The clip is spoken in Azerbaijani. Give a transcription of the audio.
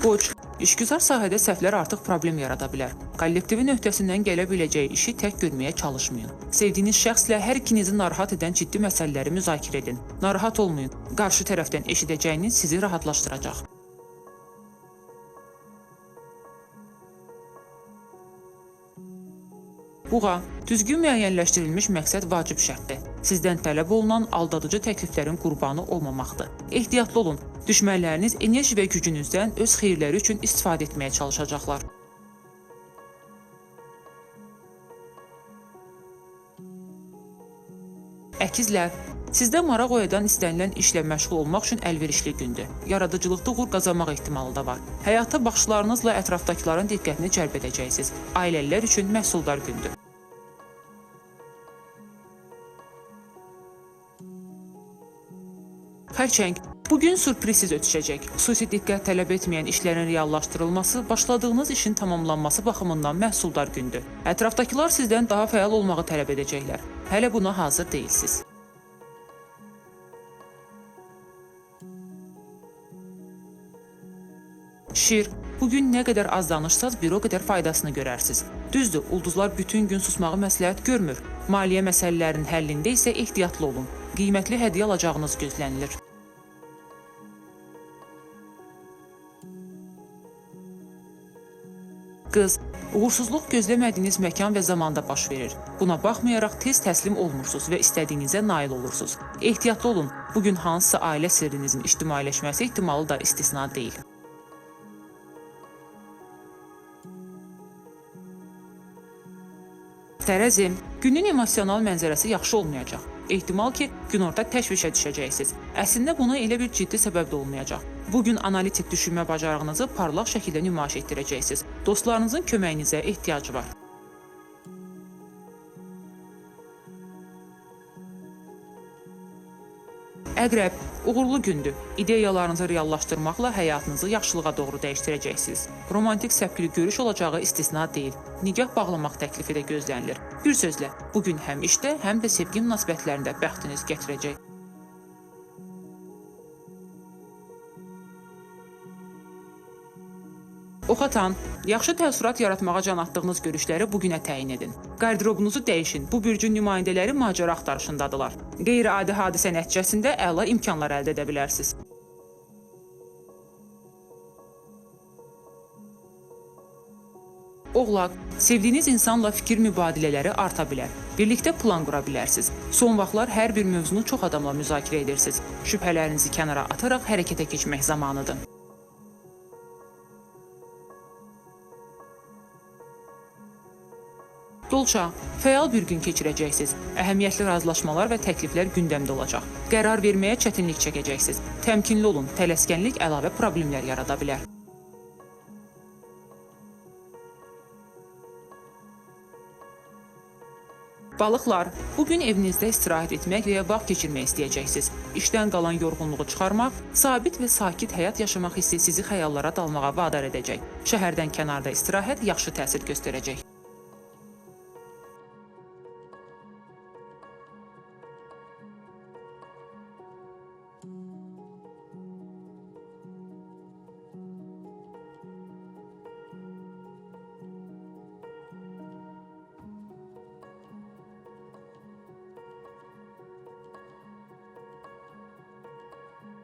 Qoç, işgüzar sahədə səhvlər artıq problem yarada bilər. Kollektivin öhdəsindən gələ biləcəyi işi tək görməyə çalışmayın. Sevdiyiniz şəxslə hər ikinizi narahat edən ciddi məsələləri müzakirə edin. Narahat olmayın. Qarşı tərəfdən eşidəcəyiniz sizi rahatlaşdıracaq. Buğa, düzgün müəyyənləşdirilmiş məqsəd vacib şərtdir. Sizdən tələb olunan aldadıcı təkliflərin qurbanı olmamaqdır. Ehtiyatlı olun. Düşmənləriniz enerji və gücünüzdən öz xeyirləri üçün istifadə etməyə çalışacaqlar. Əkizlər, sizdə maraq oyadan istənilən işlə məşğul olmaq üçün əlverişli gündür. Yaradıcılıqda uğur qazanmaq ehtimalı da var. Həyata baxışlarınızla ətrafdakıların diqqətini cəlb edəcəksiniz. Ailəlilər üçün məhsuldar gündür. Xərçəng, bugün sürprizsiz ötüşəcək. Xüsusi diqqət tələb etməyən işlərin reallaşdırılması, başladığınız işin tamamlanması baxımından məhsuldar gündür. Ətrafdakılar sizdən daha fəal olmağı tələb edəcəklər. Hələ buna hazır deyilsiniz. Şir, bugün nə qədər az danışsaz, bir o qədər faydasını görərsiniz. Düzdür, ulduzlar bütün gün susmağı məsləhət görmür. Maliyyə məsələlərinin həllində isə ehtiyatlı olun. Qiymətli hədiyyə alacağınız gözlənilir. Qız, uğursuzluq gözləmədiyiniz məkan və zamanda baş verir. Buna baxmayaraq tez təslim olmursunuz və istədiyinizə nail olursunuz. Ehtiyatlı olun. Bugün hansısa ailə sirrinizin ictimailəşməsi ehtimalı da istisna deyil. Tərəzi, günün emosional mənzərəsi yaxşı olmayacaq. Ehtimal ki, günorta təşvişə düşəcəksiniz. Əslində buna elə bir ciddi səbəb də olmayacaq. Bugün analitik düşünmə bacarığınızı parlaq şəkildə nümayiş etdirəcəksiniz. Dostlarınızın köməyinizə ehtiyacı var. Əqrəb, uğurlu gündür. İdeyalarınızı reallaşdırmaqla həyatınızı yaxşılığa doğru dəyişdirəcəksiniz. Romantik səpkili görüş olacağı istisna deyil. Nikah bağlamaq təklifi də gözlənilir. Bir sözlə, bugün həm işdə, həm də sevgi münasibətlərində bəxtiniz gətirəcək. Oxatan, yaxşı təəssürat yaratmağa can atdığınız görüşləri bugünə təyin edin. Qarderobunuzu dəyişin. Bu bürcün nümayəndələri macəra axtarışındadılar. Qeyri-adi hadisə nəticəsində əla imkanlar əldə edə bilərsiniz. Oğlaq, sevdiyiniz insanla fikir mübadilələri arta bilər. Birlikdə plan qura bilərsiniz. Son vaxtlar hər bir mövzunu çox adamla müzakirə edirsiniz. Şübhələrinizi kənara ataraq hərəkətə keçmək zamanıdır. Dolça, fəal bir gün keçirəcəksiniz. Əhəmiyyətli razılaşmalar və təkliflər gündəmdə olacaq. Qərar verməyə çətinlik çəkəcəksiniz. Təmkinli olun, tələskənlik əlavə problemlər yarada bilər. Balıqlar, bugün evinizdə istirahət etmək və ya vaxt keçirmək istəyəcəksiniz. İşdən qalan yorğunluğu çıxarmaq, sabit və sakit həyat yaşamaq hissi sizi xəyallara dalmağa vadar edəcək. Şəhərdən kənarda istirahət yaxşı təsir göstərəcək.